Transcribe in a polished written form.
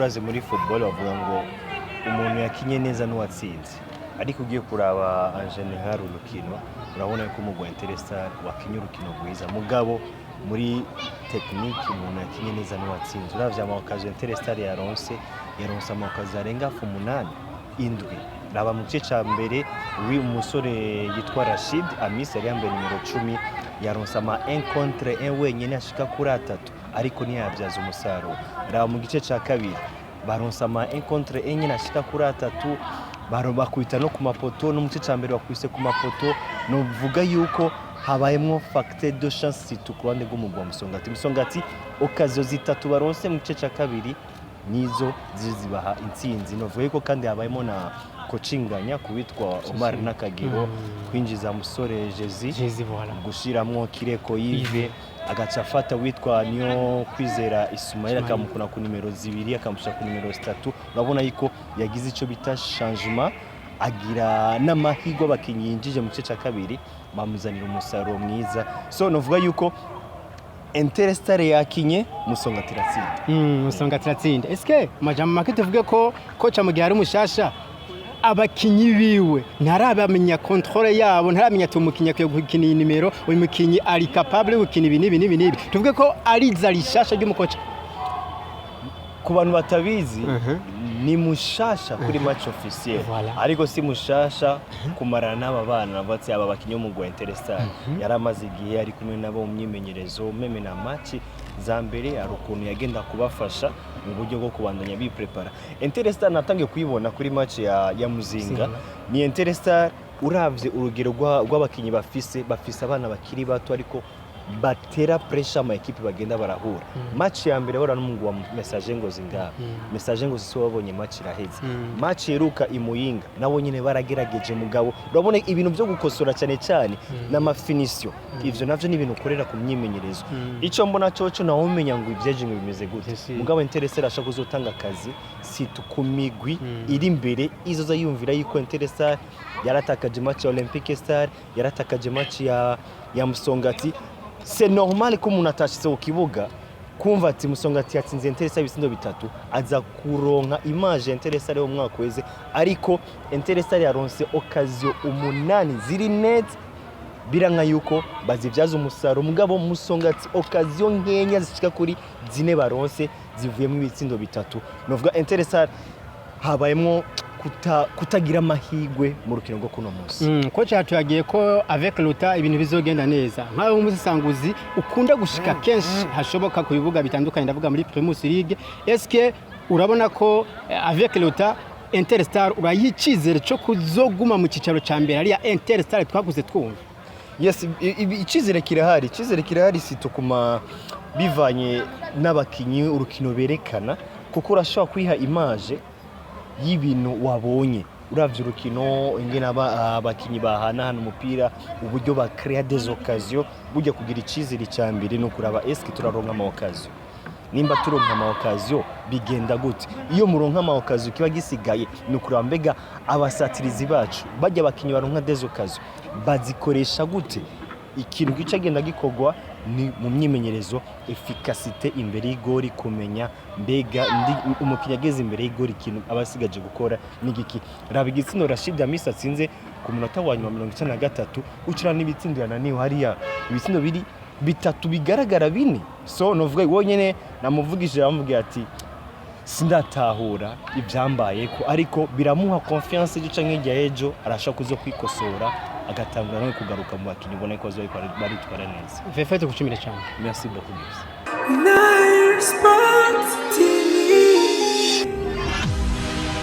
Urazi, muri football bavuga ngo umuntu yakinye neza n'uwatsinze, ariko ugiye kuraba en général urukino, urabona ko umugwi wa Interstar wakinye urukino rwiza, mugabo muri technique umuntu yakinye neza n'uwatsinze. Uravye ama occasion Interstar yaronse, yaronse ama occasion arenga hafi umunani, indwi. Raba mu gice ca mbere, wi umusore yitwa Rashid Amis yari yambaye nimero 10, yaronse ama 1 contre 1 wenyene ashika kuri atatu, ariko ntiyabyaza umusaruro. Raba mu gice ca kabiri, baronse ama 1 contre 1 nyene ashika kuri atatu, bakubita no ku mapoto. No mu gice ca mbere bakubise ku mapoto. Novuga yuko habayemwo facteur de chance, surtout ku ruhande rw'umugwi wa Musongati. Musongati occasion zitatu baronse mu gice ca kabiri nizo zibaha intsinzi. Novuga yuko kandi habayemo na coachinganya kuwitwa Omar Nakagiro, kwinjiza musore Jezi, Jezi, voilà. gushiramwo Kireko Yves, agaca afata witwa Niyo Kwizera Ismail, akamukuna ku nimero 2, akamushyira ku nimero 3. Urabona yuko yagize icyo bita changement, agira n'amahirwe abakinnyi yinjije mu gice cya kabiri bamuzanira umusaruro mwiza. So novuga yuko Interstar yakinye, Musongati iratsinda. Musongati iratsinda. Eske majambo make tuvuge ko coach mu gihe ari mushasha, abakinyi biwe ntarabamenya contrôle yabo, ntaramenya ati umukinyi akwiye gukina iyi nimero, uyu mukinyi ari capable yo gukina ibi n'ibi n'ibi n'ibi? Tuvuge ko ari iza rishasha ry'umu coach? Ku bantu batabizi, ni mushasha kuri match officiel, ariko si mushasha kumarana n'aba bana. Navuga ati aba bakinyi bo mu wa Interstar yari amaze igihe ari kumwe nabo mu myimenyerezo, même na match za mbere hari ukuntu yagenda kubafasha mu buryo bwo kubandanya biprepara. Interstar natangiye kuyibona kuri match ya Muzinga. Ni Interstar uravye urugero rw'abakinyi bafise, bafise abana bakiri bato ariko batera pressure ama ekipe bagenda barahura. Match ya mbere bahura n'umugwi wa Messager Ngozi ngaha, Messager Ngozi si wabonye match iraheze. Match yeruka imuyinga nabo nyene baragerageje, mugabo urabona ibintu byo gukosora cyane cyane n'ama finition. Ivyo navyo ni ibintu ukorera ku myimenyerezo. Ico mbona coco, nawe umenya ngo ivyeje ngo bimeze gute. Mugabo Interstar ashaka kuzotanga akazi si ku migwi iri imbere izoza yumvira yuko Interstar yaratakaje match ya Olympique Star, yaratakaje match ya Musongati. C'est normal ko umuntu atashitse ku kibuga kumva ati Musongati yatsinze Interstar ibitsindo bitatu, aza kuronka image ya Interstar yo mu mwaka weze. Ariko Interstar yaronse occasion umunani ziri net, biranka yuko bazibyaza umusaruro. Mugabo Musongati occasion nkenya zishika kuri zine baronse zivuyemo ibitsindo bitatu. Novuga Interstar habayemwo kutagira amahirwe mu rukino rwo kuno munsi. Coach yatuyagiye ko avec le temps ibintu bizogenda neza. Nkawe w'umusesanguzi ukunda gushika kenshi hashoboka ku bibuga bitandukanye, ndavuga muri Primus League, eske urabona ko avec le temps Interstar urayicizere cyo kuzoguma mu cicaro ca mbere, ariya Interstar twakuze twumva? Yes, icizere kirahari, icizere kirahari, surtout kuma bivanye n'abakinyi, urukino berekana, kuko urashobora kwiha image y'ibintu wabonye. Uravye urukino, ingene abakinyi bahanahana umupira, uburyo ba créa des occasions, burya kugira icizere ca mbere ni ukuraba eske turaronka ama occasion. Nimba turonka ama occasion, bigenda gute? Iyo muronka ama occasion, kiba gisigaye ni ukuraba mbega abasatirizi bacu bajya, abakinyi baronka des occasions bazikoresha gute. Ikintu gica genda gikorwa ni mu myimenyerezo, efficacité imbere y'igori, kumenya mbega ndi umukinnyi ageze imbere y'igori ikintu aba asigaje gukora ni giki. Raba igitsindo Rashid Amisi atsinze ku munota wa nyuma, 93, ucira n'ibitsindo yananiwe hariya, ibitsindo biri bitatu bigaragara bine. So novuga wonyene namuvugishije, aramubwira ati sindatahura ibyambaye ko, ariko biramuha confiance ejo canke hirya y'ejo arashobora kuzo kwikosora, agatangura no kugaruka mu bakinnyi ubona ko bazoba baritwara neza. Fefe, tugushimire cyane. Merci beaucoup, Gibbs. Nine Sports.